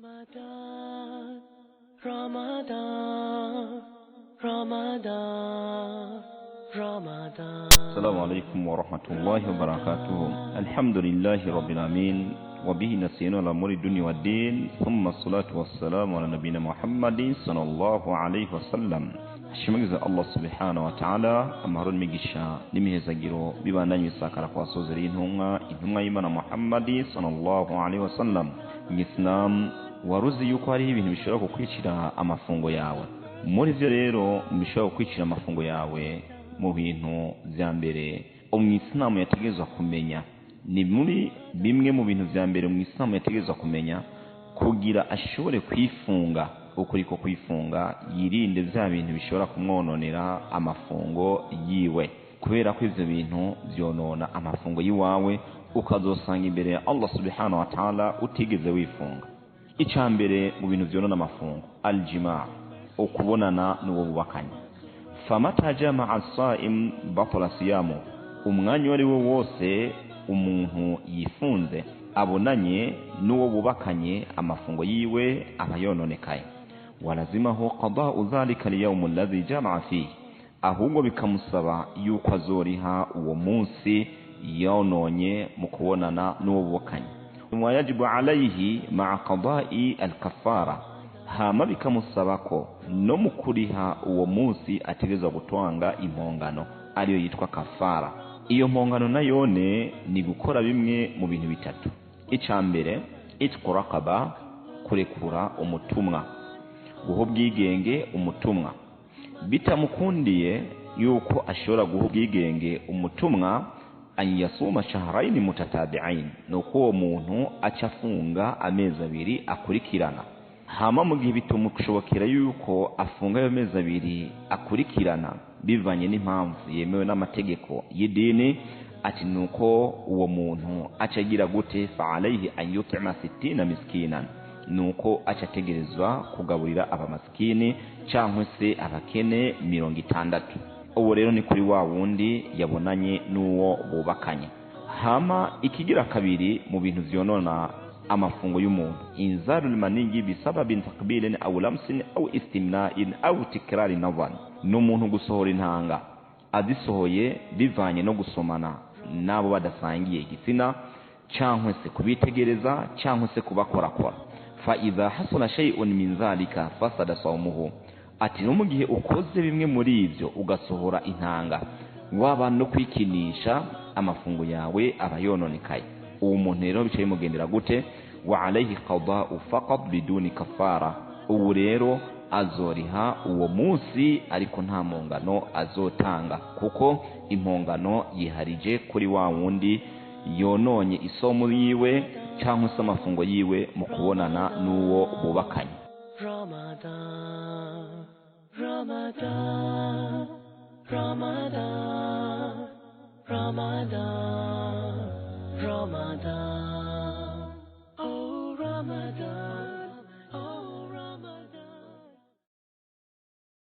Ramadan, Ramadan, Ramadan, Ramadan. السلام عليكم ورحمة الله وبركاته. الحمد لله رب العالمين، وبه نستعين على أمور الدنيا والدين، ثم الصلاة والسلام على نبينا محمد صلى الله عليه وسلم. Ashimagiza Allah subhanahu wa ta'ala, amahoro n'imigisha n'imihezagiro bibandanye bisakara kwa sozera intumwa y'Imana Muhammad sallallahu alaihi wasallam. Islam waruzi yuko hariho ibintu bishobora kukwicira amafungo yawe. Muri vyo rero bishobora kukwicira amafungo yawe, mu bintu vya mbere umwisilamu yategerezwa kumenya, ni muri bimwe mu bintu vya mbere umwisilamu yategerezwa kumenya kugira ashobore kwifunga ukuri ko kwifunga, yirinde vya bintu bishobora kumwononera amafungo yiwe, kubera ko ivyo bintu vyonona amafungo yiwawe, ukazosanga imbere ya Allah subhanahu wa ta'ala utigeze wifunga. Ica mbere mu bintu vyonona amafungo, aljimaa, ukubonana n'uwo bubakanye. Famata jamaa as-saim batala siyamu, umwanya uwo ari wo wose umuntu yifunze abonanye n'uwo bubakanye, amafungo yiwe aba yononekaye. Walazimahu qada'u dhalika al-yawm alladhi jamaa fihi, ahubwo bikamusaba yuko azoriha uwo munsi yononye mu kubonana n'uwo bubakanye. Wayajibu alayhi ma'a qada'i al-kaffara, hama bikamusaba ko no mu kuriha uwo munsi ategerezwa gutanga impongano ariyo yitwa kafara. Iyo mpongano nayone ni gukora bimwe mu bintu bitatu. Ica mbere, itqu raqaba, kurekura umutumwa, guha ubwigenge umutumwa. Bitamukundiye yuko ashobora guha ubwigenge umutumwa, an yasuma shahrayn mutatabi'ain, nuko uwo muntu aca afunga amezi abiri akurikirana. Hama mu gihe bitamushobokera yuko afunga ayo mezi abiri akurikirana bivanye n'impamvu yemewe n'amategeko y'idini, ati nuko uwo muntu aca agira gute? Fa alayhi an yut'ima 60 miskinan, nuko aca ategerezwa kugaburira abamasikini cyangwa se abakene 60. Uwo rero ni kuri wa wundi yabonanye n'uwo bubakanye. Hama ikigira kabiri mu bintu vyonona amafungo y'umuntu, inzarul manigi bisababin taqbilin aw lamsin aw istimna'in aw tikrari nadhan, n'umuntu gusohora intanga azisohoye bivanye no gusomana nabo badasangiye igitsina, cyangwa se kubitegereza, cyangwa se kubakorakora. Fa idha hasala shay'un min dhalika fasada sawmuhu, ati no mu gihe ukoze bimwe muri ivyo ugasohora intanga, waba no kwikinisha, amafungo yawe aba yononekaye. Uwo muntu rero bicaye mugendera gute? Wa alayhi qada'u faqat biduni kafara, ubu rero azoriha uwo munsi ariko nta mpongano azotanga, kuko impongano yiharije kuri wa wundi yononye isomo yiwe cyangwa se amafungo yiwe mu kubonana n'uwo bubakanye. Ramadan, Ramadan, Ramadan, Ramadan, Ramadan.